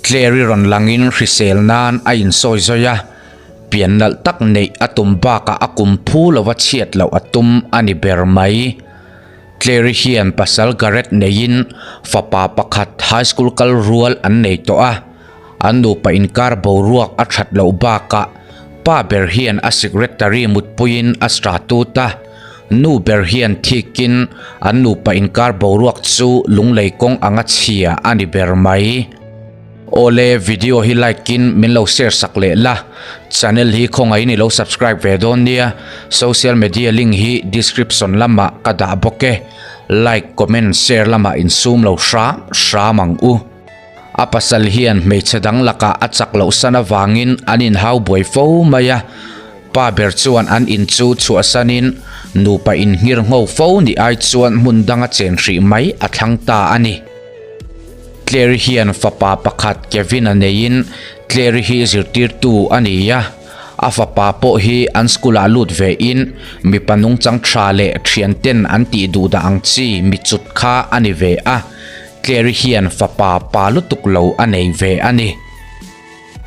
Claire-i rawn langin hrisel nan a insawi zawi a, pian nalh tak neih a tum bakah a kum phu lova chhiat loh a tum a ni ber mai. Claire-i hian pasal Gareth neiin fapa pakhat high school kal rual an nei tawh a, an nupa inkar boruak a that loh bakah pa ber hian a secretary mutpuiin a stratut a, nu ber hian thikin an nupa inkar boruak chu lunglei kawng anga chhia a ni ber mai. Awle video hi like in min lo share sak leh la, channel hi khawngaihin i lo subscribe ve dawn nia, social media link hi description lamah ka dah bawk e, like comment share lamah insum lo hram hram ang u. A pasal hian hmeichhe dang lakah a chak loh san avangin an inhau buai fo mai a, pa ber chuan an in chu chhuahsanin nupa inngir ngho fo ni ai chuan hmun danga chen hrih mai a thlang ta a ni. Claire hian fapa pakhat Kevin a neiin Claire hi zirtirtu a ni a, a fapa pawh hi an school ah lut ve in mipa nungchang tha leh thian ten an tih duh dah ang chi mi chut kha a ni ve a, Claire hian fapa pa lutuk lo a nei ve a ni.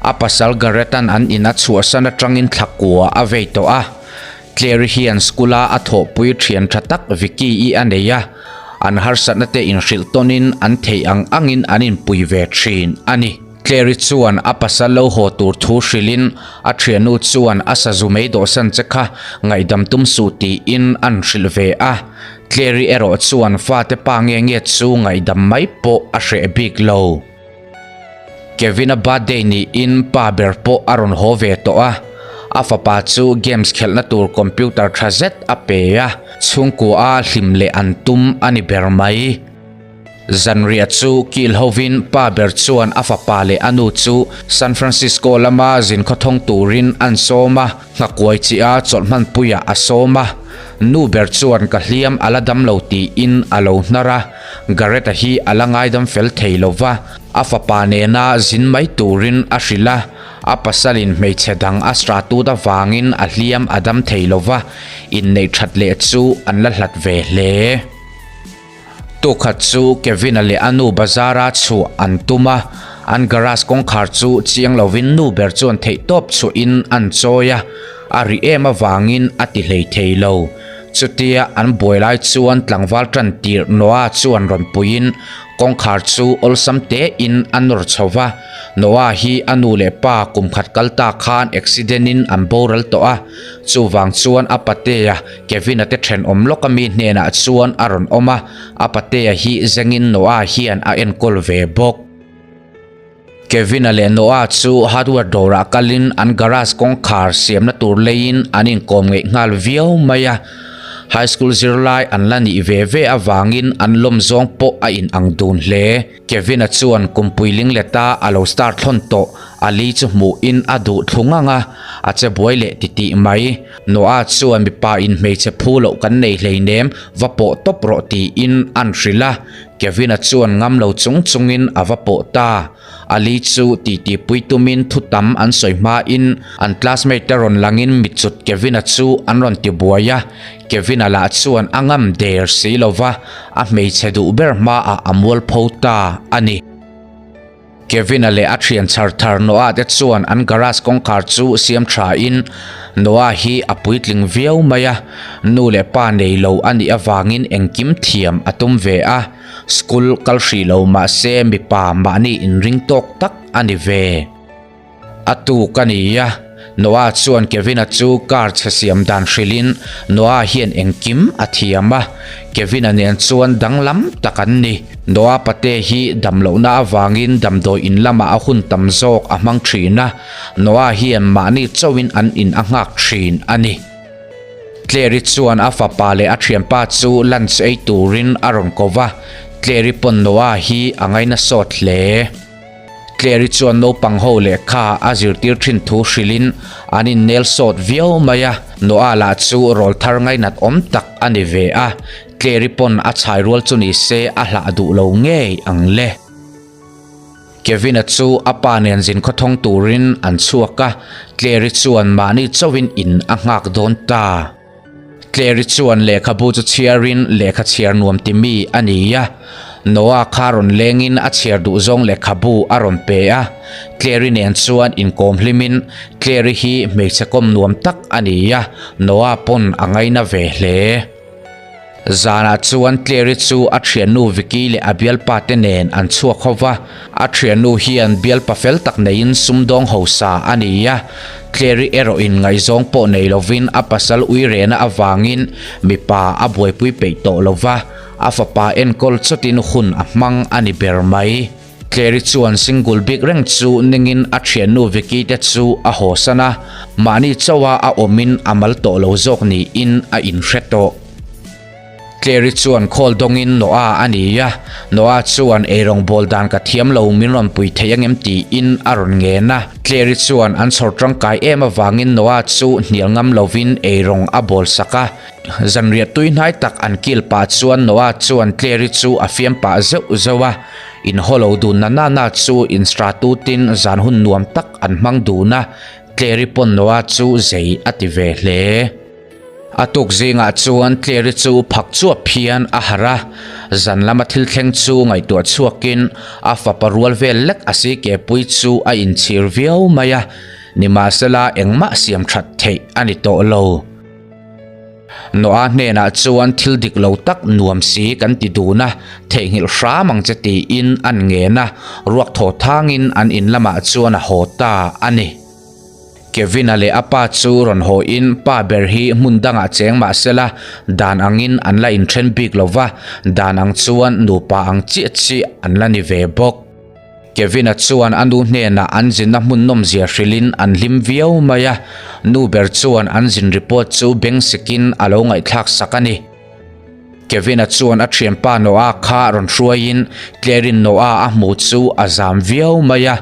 A pasal Garrett-a'n an in a chhuahsan atangin thla kua a vei tawh a, Claire hian school-a a thawhpui thian tha tak Vicky-i a nei a, an harsatna te inhrilh tawnin an theih ang angin an inpui ve thin a ni. Claire chuan a pasal lo haw tur thu hrilhin a thiannu chuan a sazu mei dawhsan che kha ngaihdam tum suh tiin an hrilh ve a, Claire erawh chuan fate pa nge nge chu ngaihdam mai pawh a hreh bik lo. Kevin-a birthday niin pa ber pawh a rawn haw ve tawh a, a fapa chu games khelhna tur computer tha zet a pe a, chhungkua a hlim leh an tum a ni ber mai. Zanriah chu kil hovin pa ber chuan a fapa leh a nu chu San Francisco lama zin khawthawng turin an sawm a, nghakuai chiah a chawlh hmanpuiah a sawm a, nu ber chuan ka hliam a la dam lo tiin a lo hnar a. Gareth-a hi a la ngaidam fel thei lo va, a fapa nena zin mai turin a hrilh a, a pasalin hmeichhe dang a stratut avangin a hliam a dam thei lo va, inneih that leh chu an la hlat ve hle. Tukhat chu Kevin-a leh a nu bazar-a chhuah an tum a, an garage kawngkhar chu chiang lovin nu ber chuan theihtawp chhuahin an chawi a, a ri em avangin a ti hlei thei lo. Chutia an buai lai chuan tlangval tan tirh Noah chuan rawn puiin kawngkhar chu awlsam tein a nawr chho va. Noah hi a nu leh pa kum khat kal ta khan accident in an boral tawh a, chuvang chuan a patea Kevin-a te thenawm lawk ami hnenah chuan a rawn awm a, a patea hi zengin Noah hian a enkawl ve bawk. Kevin-a leh Noah chu hardware dawrah kalin an garage kawngkhar siamna tur leiin an inkawm ngeih nghal viau mai a. High school zirlai an la nih ve ve avangin an lawm zawng pawh a inang dun hle. Kevin-a chuan kumpui lingleta a lo star thlawn tawh Ali chu hmuhin a duh thlu ngang a, a che buai leh titih mai. Noah chuan mipa in hmeichhe phu loh kan nei hleinem, va pawh tawp rawh tiin an hrilh a. Kevin-a chuan ngam lo chung chungin a va pawh ta. Ali chu titi pui tumin thu tam an sawi hmain an classmate te rawn langin mitchut Kevin-a chu an rawn ti buai a. Kevin-a lah chuan a ngam der si lova, a hmeichhe duh ber hmaah a mualpho ta a ni. Kevin-a leh a thian chhar thar Noah te chuan an garage kawngkhar chu siam tha in Noah hi a puitling viau mai a, nu leh pa nei lo a nih avangin engkim thiam a tum ve a, school kal hrih lo mahse mipa mahni inring tawk tak a ni ve. A tuk a ni a, Noah chuan Kevin-a chu car chhe siam dan hrilhin Noah hian engkim a thiam a, Kevin-a nen chuan danglam tak an ni. Noah pate hi damlohna avangin damdawi in lamah a hun tam zawk a hmang thin a, Noah hian mahni chauhin an in a nghak thin a ni. Claire-i chuan a fapa leh a thianpa chu lunch ei turin a rawn ko va, Claire-i pawn Noah hi a ngaina sawt hle. Claire-i chuan naupang ho lehkha a zirtir thin thu hrilhin an innel sawt viau mai a, Noah lah chu rawl thar ngainat awm tak a ni ve a, Claire-i pawn a chhai rual chu ni se a hlah duh lo ngei ang le. Kevin-a chu a pa nen zin khawthawng turin an chhuak a, Claire-i chuan mahni chauhin in a nghak dawn ta. Claire-i chuan lehkhabu chu chhiarin lehkha chhiar nuam ti mi a ni a. Noah kha rawn lengin a chhiar duh zawng lehkhabu a rawn pe a, Clary nen chuan inkawm hlimin Clary hi hmeichhe kawm nuam tak a ni a, Noah pawn a ngaina ve hle. Zanah chuan Clary chu a thiannu Vicky leh a bialpa te nen an chhuak ho va, a thiannu hian bialpa fel tak neiin sumdawng hausa a ni a, Clary erawhin ngaihzawng pawh nei lovin a pasal uirehna avangin mipa a buaipui peih tawh lo va, a fapa enkawl chawtin hun a hmang a ni ber mai. Clary chuan single bik reng chu ningin a thiannu Vicky te chu a hawsan a, mahni chauha a awmin a mal tawh lo zawk niin a inhre tawh. Clary chuan call dawngin Noah a ni a, Noah chuan eirawng bawl dan ka thiam lo min rawn pui thei angem tiin a rawn ngen a. Clary chuan an chhawr tangkai em avangin Noah chu hnial ngam lovin eirawng a bawl sak a. Zanriah tui hnai tak an kil pah chuan Noah chuan Clary chu a fiam pah zeuh zeuh a. Inhaw lo dun na na na chu instratutin zan hun nuam tak an hmang dun a, Clary pawn Noah chu zei a ti ve hle. A tuk zingah chuan Clary chu phak chuap hian a harh a, zan lama thil thleng chu ngaihtuah chhuakin a fapa rual vel lek a si kepui chu a inchhir viau mai a, nimahsela engmah siam that theih a ni tawh lo. Noah hnenah chuan thil dik lo tak nuam si kan ti dun a, theihnghilh hram ang che tiin an ngen a, ruak thaw thangin an in lamah chuan a haw ta a ni. Kevin-a leh a pa chu rawn haw in pa ber hi hmun dangah cheng mah sela dan angin an la inthen bik lo va, dan ang chuan nupa ang chiah chiah an la ni ve bawk. Kevin-a chuan a nu hnenah an zinna hmun nawmzia hrilhin an hlim viau mai a, nu ber chuan an zin report chu beng sikin a lo ngaihthlak sak a ni. Kevin-a chuan a thianpa Noah kha rawn hruaiin Claire-in Noah a hmu chu a zam viau mai a,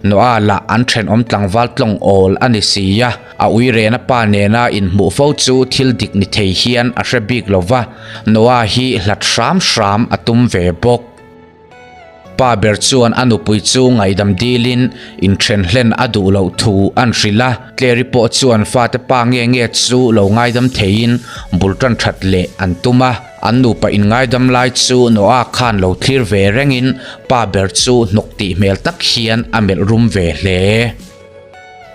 Noah lah an thenawm tlangval tlawng awl a ni si a, a uirena pa nena inhmuh fo chu thil dik ni thei hian a hre bik lo va, Noah hi hlat hram hram a tum ve bawk. Pa ber chuan a nupui chu ngaihdam dilin inthen hlen a duh loh thu an hrilh a, Clary pawh chuan fate pa nge nge chu lo ngaidam theiin bul tan that leh an tum a, an nupa inngaidam lai chu Noah khan lo thlir ve rengin pa ber chu hnawk tih hmel tak hian a melh rum ve hle.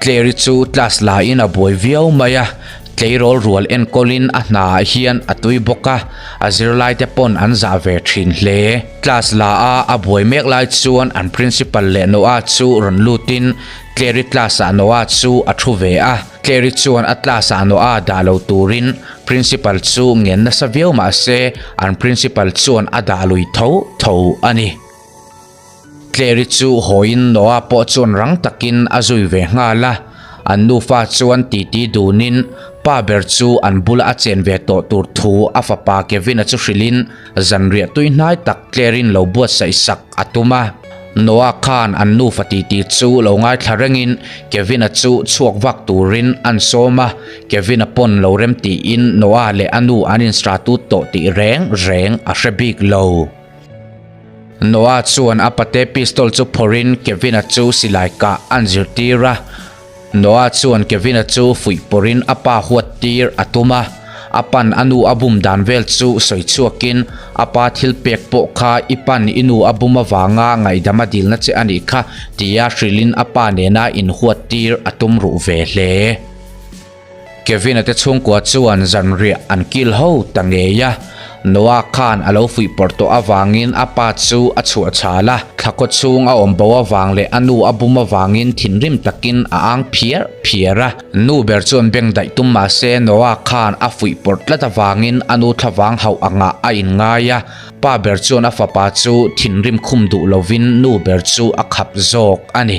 Clary chu class la in a buai viau mai a, tleirawl rual enkawlin a hna ah hian a tui bawk a, a zirlai te pawn an zah ve thin hle. Class la a a buai mek lai chuan an principal leh Noah chu rawn lutin Clary class ah Noah chu a thu ve a, Clary chuan a class ah Noah dah lo turin principal chu ngen nasa viau mahse an principal chuan a dah lui tho tho a ni. Clary chu hawiin Noah pawh chuan rang takin a zui ve nghal a, an nufa chuan titi dunin pa ber chu an bula a chen ve tawh tur thu a fapa Kevin-a chu hrilhin zanriah tui hnai tak Clary-in lo buatsaih sak a tum a. Noah khan an nufa titi chu lo ngaithla rengin Kevin-a chu chhuak vak turin an sawm a, Kevin-a pawn lo rem tiin Noah leh a nu an instratut tawh tih reng reng a hre bik lo. Noah chuan a pate pistol chu phawrhin Kevin-a chu silai kah an zirtir a. Noah chuan Kevin-a chu fuih pawrhin a pa huat tir a tum a. A pan a nu a bum dan vel chu sawi chhuakin a pa thil pek pawh kha i pan i nu a bum avanga ngaihdam a dilna che a nih kha tia hrilhin a pa nena inhuat tir a tum ruh ve hle. Kevin-a te chhungkua chuan zanriah an kil ho ta ngei a, Noah khan a lo fuih pawrh tawh avangin a pa chu a chhuah chhal a, thla khaw chhung a awm bo avang leh a nu a bum avangin thinrim takin a ang phiar phiar a. Nu ber chuan beng daih tum mah se Noah khan a fuih pawrh tlat avangin a nu thlavang hauh angah a inngai a, pa ber chuan a fapa chu thinrim khum duh lovin nu ber chu a khap zawk a ni.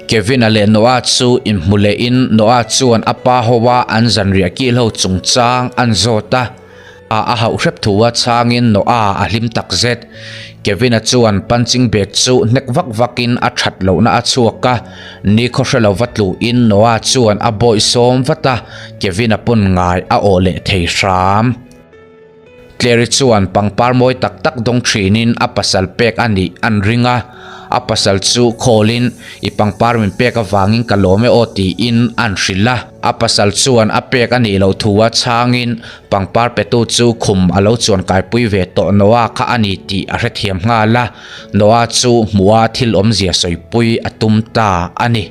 Kevin-a leh Noah chu inhmu lehin Noah chuan a pa hoa an zanriah kil ho chungchang an zawt a, a a hauh hrep thu a chhangin Noah a hlim tak zet. Kevin-a chuan punching bag chu hnek vak vakin a that lohna a chhuak a, nikhaw hre lova tluhin Noah chuan a bawih sawm vat a, Kevin-a pawn ngai a awh leh thei hram. Clary chuan pangpar mawi tak tak dawng thinin a pasal pek a nih an ring a. A pasal chu call-in, I pangpar min pek avangin ka lawm e aw tiin a'n hrilh a. A pasal chuan a pek a nih loh thu a chhangin pangpar petu chu khum a lo chuan kaipui ve tawh Noah kha a ni tih a hrethiam nghal a. Noah chu hmuha thil awmzia sawipui a tum ta a ni.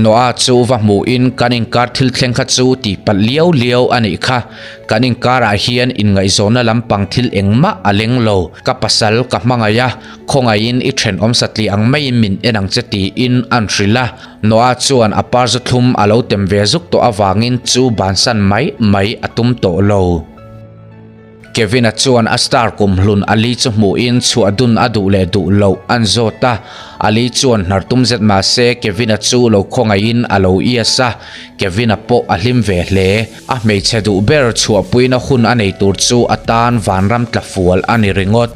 Noah chu va hmuhin kan inkar thil thleng kha chu tih palh liau liau a nih kha. Kan inkarah hian inngaihzawnna lampang thil engmah a leng lo. Ka pasal ka hmangaih a, khawngaihin i thenawm satliah ang maiin min en ang che tiin a'n hrilh a. Noah chuan a par zu thlum a lo tem ve zuk tawh avangin chu bansan mai mai a tum tawh lo. Kevin-a chuan a star kumhlun Ali chu hmuhin chhuah dun a duh leh duh loh an zawt a, Ali chuan hnar tum zet mah se Kevin-a chu lo khawngaihin a lo ias a, Kevin-a pawh a hlim ve hle. A hmeichhe duh ber chhuahpuina hun a nei tur chu a tan vanram tla fual a ni ringawt.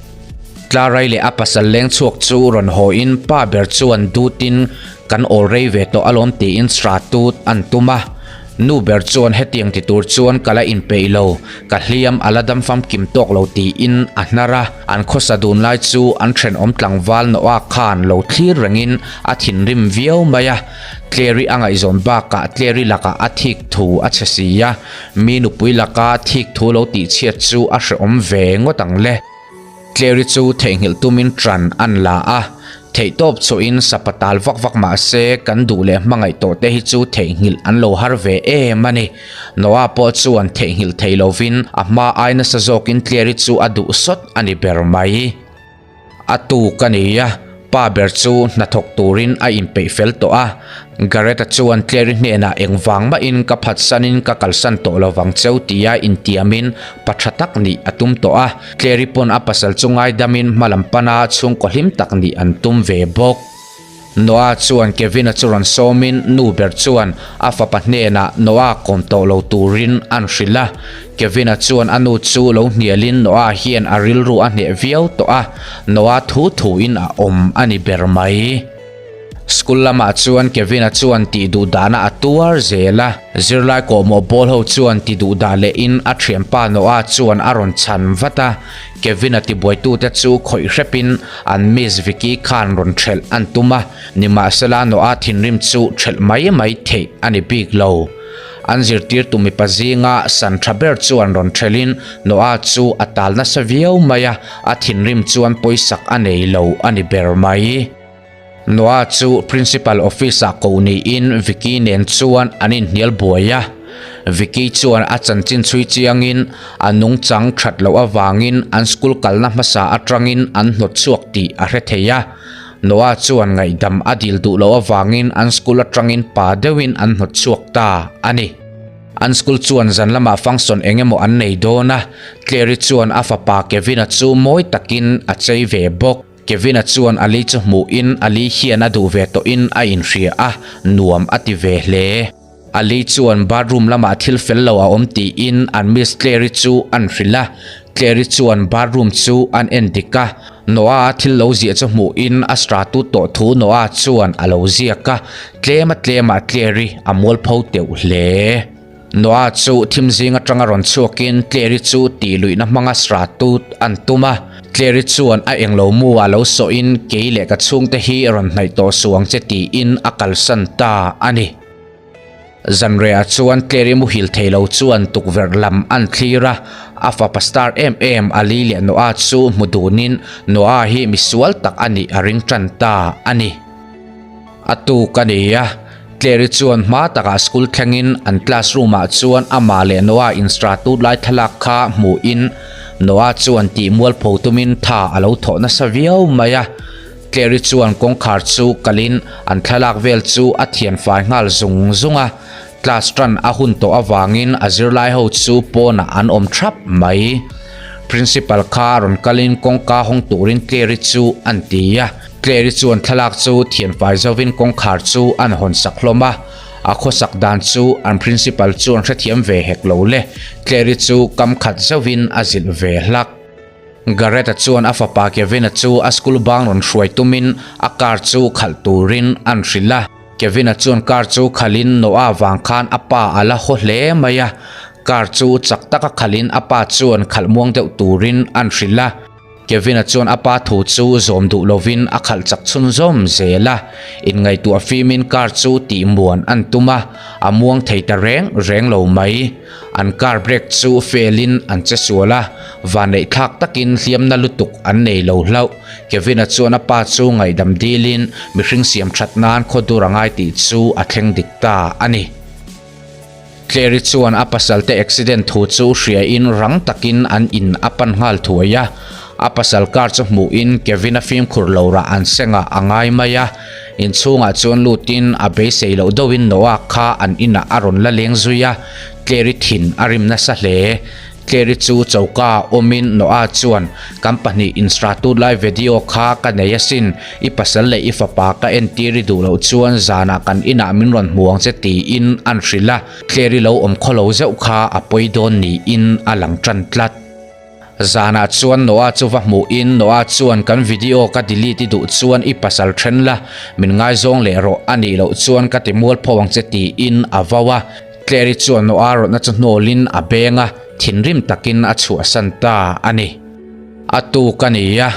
Tlarai leh a pasal leng chhuak chu rawn hawiin pa ber chuan dutin kan awl rei ve tawh alawm tiin sra tut an tum a. Nu ber chuan hetiang ti tur chuan ka la inpeih lo, ka hliam a la dam famkim tawk lo tiin a hnar a. An khawsa dun lai chu an thenawm tlangval Noah khan lo thlir rengin a thinrim viau mai a. Tleri a ngaihzawn bakah Tleri lakah a thik thu a chhe si a, mi nupui laka thik thu lo tihchhiat chu a hrehawm ve ngawt ang le. Tleri chu theihnghilh tumin ṭan an la a, theihtawp chhuahin sapa tal vak vak mah se kan duh leh hmangaih tawh te hi chu theihnghilh an lo har ve em a ni. Noah pawh chuan theihnghilh thei lovin a hma ai nasa zawkin Tleri chu a duh sawt a ni ber mai. A tuk a ni a, pa ber chu hnathawk turin a inpeih fel tawh a. Gareth-a chuan Clary hnenah engvang mahin ka phatsanin ka kalsan tawh lovang cheu tia intiamin pa tha tak nih a tum tawh a. Clary pawn a pasal chu ngaidamin hmalam pana chhungkaw hlim tak nih an tum ve bawk. Noah chuan Kevin-a chu rawn sawmin nu ber chuan a fapa hnenah Noah kawm tawh lo turin an hrilh a. Kevin-a chuan a nu chu lo hnialin Noah hian a rilru a hneh viau tawh a, Noah thu thuin a awm a ni ber mai. School lamah chuan Kevin-a chuan tih duh dahna a tuar zel a, zirlai kawhmawh bawl ho chuan ti duh dah lehin a thianpa Noah chuan a rawn chhan vat a. Kevin-a tibuaitute chu khawih hrepin an Miss Vicky khan rawn ṭhelh an tum a, nimahsela Noah thinrim chu ṭhelh mai mai theih a ni bik lo. An zirtirtu mipa zinga san ṭha ber chuan rawn ṭhelhin Noah chu a tal nasa viau mai a, a thinrim chuan pawisak a nei lo a ni ber mai. Noah chu Principal office-ah koh niin Vicky nen chuan an inhnial buai a. Vicky chuan a chanchin chhui chiangin a nungchang that loh avangin an school kalna hmasa atangin an hnawt chhuak tih a hre thei a. Noah chuan ngaihdam a dil duh loh avangin an school atangin pa deuhin an hnawt chhuak ta a ni. An school chuan zan lamah function eng emaw an nei dawn a, Clary chuan a fapa Kevin-a chu mawi takin a chei ve bawk. Kevin-a chuan Ali chu hmuhin Ali hian a duh ve tawhin a inhria a, nuam a ti ve hle. Ali chuan bathroom lamah thil fel lo a awm tiin an Miss Clary chu an hrilh a, Clary chuan bathroom chu an en dik a, Noah-a thil lo ziah chu hmuhin a sratu tawh thu Noah chuan a lo ziak a, tlema tlemah Clary a mualpho teuh hle. Noah chu thim zing atanga rawn chhuakin Clary chu tih luihna hmanga sra tut an tum a. Clary chuan a englo mu ah lo sawhin kei leh ka chhungte hi rawn hnaih tawh suh ang che tiin a kalsan ta a ni. Zanrehah chuan Clary muhil thei lo chuan tukverh lam an thlir a, a fapa star em em Ali leh Noah chu hmu dunin Noah hi misual tak a nih a ring tan ta a ni. A tuk a ni a, Clary chuan hma takah school thlengin an classroom ah chuan amah leh Noah instratut lai thlalak kha hmuhin Noah chuan tih mualpho tumin tha a lo thawh nasa viau mai a. Clary chuan kawngkhar chu kalin an thlalak vel chu a thian fai nghal zung zung a, class tan a hun tawh avangin a zirlai ho chu pawnah an awm thap mai. Principal kha rawn kalin kawngka hawng turin Clary chu an ti a. Clary chuan thlalak chu thianfai zovin kawngkhar chu an hawn sak hlawm a, a khawsak dan chu an principal chuan hrethiam ve hek lo le, Clary chu kam khat zauhin a zilh ve hlak. Gareth-a chuan a fapa Kevin-a chu a school bang rawn hruai tumin a car chu khalh turin an hrilh a, Kevin-a chuan car chu khalhin Noah vang khan a pa a la haw hle mai a, car chu chak taka khalhin a pa chuan khalh muang deuh turin an hrilh a. Kevin-a chuan a pa thu chu zawm duh lovin a khalh chak chhunzawm zel a, inngaihtuah fimin car chu tihmuan an tum a, a muang thei ta reng reng lo mai. An car brake chu fail-in an che sual a, vanneih thlak takin hliamna lutuk an nei lo hlauh. Kevin-a chuan a pa chu ngaihdam dilin mihring siam that nan khaw dur a ngai tih chu a thleng dik ta a ni. Clary chuan a pasalte accident thu chu hriain rang takin an in a pan nghal thuai a, a pasal car chu hmuhin Kevin-a fimkhur lo rah an sengah a ngai mai a, inchhungah chuan lutin a beisei loh deuhin Noah kha an inah a rawn la leng zui a, Clary thin a rim nasa hle. Clary chu choka awmin Noah chuan, Kan pahnih instratut lai video kha ka nei asin, i pasal leh i fapa ka entir i duh loh chuan zanah kan inah min rawn hmu ang che tiin an hrilh a, Clary lo awm khaw lo zeuh kha a pawi dawn niin a lang tan tlat. Zanah chuan Noah chu va hmuhin Noah chuan kan video ka delete i duh chuan i pasal then la, min ngaizawng leh rawh a nih loh chuan ka ti mualpho ang che tiin a vau a, Clary chuan Noah rawtna chu hnawlin a beng a, thinrim takin a chhuahsan ta a ni. A tuk a ni a,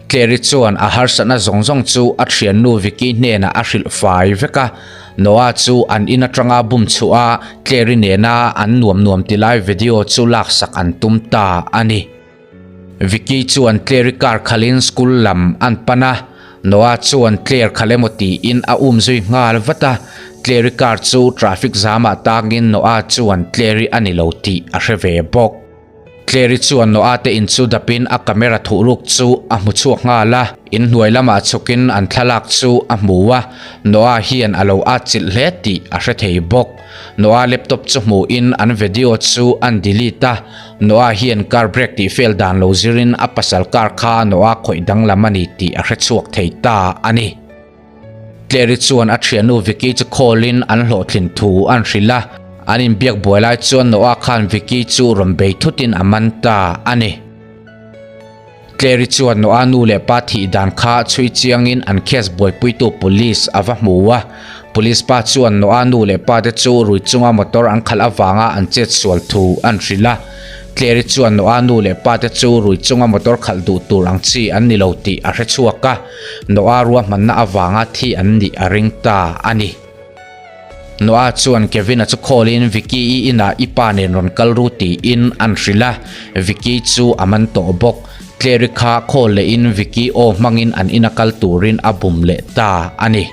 Clary chuan a harsatna zawng zawng chu a thiannu Vicky hnenah a hrilh fai vek a. Noah chu an in atanga bum chhuah a, Clary nena an nuam nuam ti lai video chu laksak an tum ta a ni. Vicky chuan Claire-i car khalhin school lam an pan a, Noah chuan Claire khalh emaw tiin a um zui nghal vat a, Claire-i car chu traffic zamah tangin Noah chuan Claire-i a ni lo tih a hre ve bawk. Claire-i chuan Noah te in chu dapin a camera thuhruk chu a hmu chhuak nghal a, inhnuai lamah chhukin an thlalak chu a hmu a, Noah hian a lo atchilh hle tih a hre thei bawk. Noah laptop chu hmuhin an video chu an delete a, Noah hian car brake tih fel dan lo zirin a pasal car kha Noah khawih danglam a ni tih a hre chhuak thei ta a ni. Clary chuan a thiannu Vicky chu call in an hlawhtlin thu an hrilh a, an inbiak buai lai chuan Noah khan Vicky chu rawn bei thutin a man ta a ni. Clary chuan Noah nu leh pa thih dan kha chhui chiangin an case buaipuitu police a va hmu a. Police pa chuan Noah nu leh pa te chu rui chunga motor an khalh avanga an chet sual thu an hrilh a. Clary chuan Noah nu leh pa te chu rui chunga motor khalh duh tur ang chi an ni lo tih a hre chhuak a, Noah ruahmanna avanga thi an nih a ring ta a ni. Noah chuan Kevin-a chu call-in Vicky-i inah i pa nen rawn kal ru tiin an hrilh a, Vicky chu a man tawh bawk. Clary kha call lehin Vicky aw hmangin an ina kal turin a bum leh ta a ni.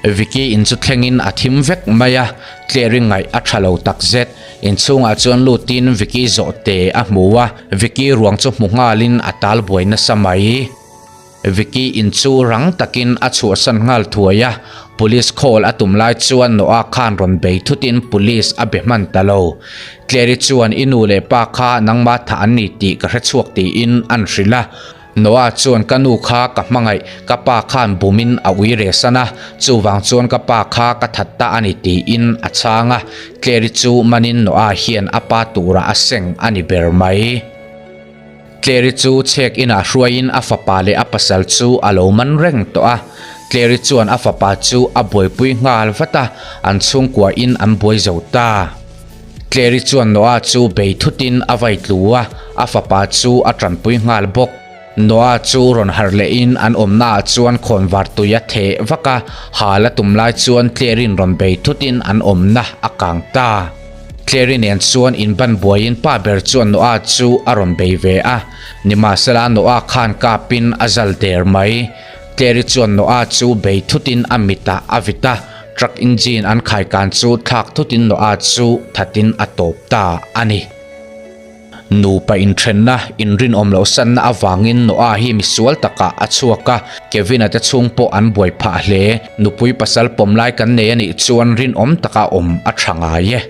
Vicky in chu thlengin a thim vek mai a, Clary ngaih a tha lo takzet. Inchhungah chuan lutin Vicky zawhte a hmu a, Vicky ruang chu hmu nghalin a tal buai nasa mai. Vicky in chu rang takin a chhuahsan nghal thuai a, police call a tum lai chuan Noah khan rawn bei thutin police a be hman ta lo. Clary chuan i nu leh pa kha nangmah thah an ni tih ka hre chhuak tiin an hrilh a. Noah chuan ka nu kha ka hmangaih, ka pa khan bumin a ui reh san a, chuvang chuan ka pa kha ka that ta a ni tiin a chhang a. Clary chu manin Noah hian a pa turah a seng a ni ber mai. Clary chu chhek inah hruaiin a fapa leh a pasal chu a lo man reng tawh a. Clary chuan a fapa chu a buaipui nghal vat a, an chhungkuain an buai zo ta. Clary chuan Noah chu bei thutin a vai tlu a, a fapa chu a tanpui nghal bawk. Noah chu rawn harh lehin an awmnaah chuan khawnvar tui a theh vak a, hal a tum lai chuan Clary-in rawn bei thutin an awmna a kang ta. Clary nen chuan inban buaiin pa ber chuan Noah chu a rawn bei ve a, nimahsela Noah khan kapin a zal der mai. Clary chuan Noah chu bei thutin a mitah a vit a, truck engine an khaikan chu thlak thutin Noah chu thatin a tawp ta a ni. Nupa inthenna, inrinawm loh sanna avangin Noah hi misual takah a chhuak a, Kevin-a te chhung pawh an buai phah hle. Nupui pasal pawm lai kan nei a nih chuan rinawm taka awm a tha ngai e.